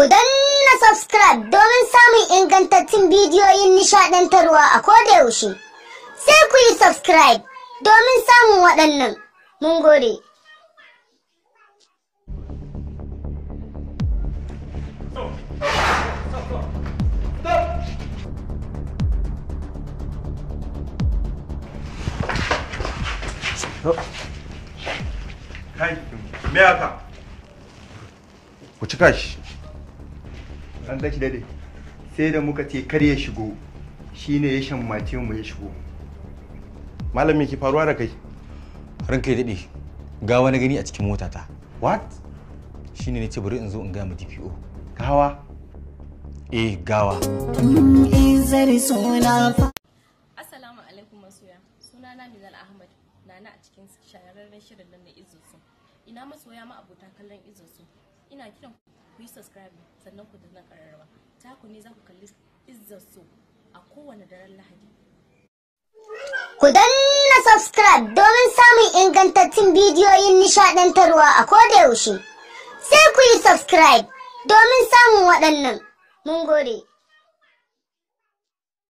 Ku danna subscribe domin samun ingantattun bidiyoyin nishaɗantarwa a koda yaushe. Sai ku yi subscribe domin samun waɗannan. Mun gode. Kai, me haka? Ku cika shi. An gashi dade. Sai da muka ce kar ya shigo, shine ya shammace mu ya shigo. Malam, me ke faruwa da kai? Ranka ya daɗe, gawa na gani a cikin motata. What? Shine ne ce bari in zo in gaya ma DPO. Gawa? Eh, gawa. Assalamu alaikum masoya. Sunana Minal Ahmad, Nana a cikin shahararren shirin nan na Izusu. Ina masoya ma abota kallon Izusu. Ina kiran ku yi subscribe sannan ku danna kararrawa. Ta ku ne za ku kalli Izusu a kowane daren Lahadi. Ku danna subscribe domin samun ingantattun bidiyoyin nishaɗantarwa a koda yaushe. Sai ku yi subscribe domin samun waɗannan. Mun gode.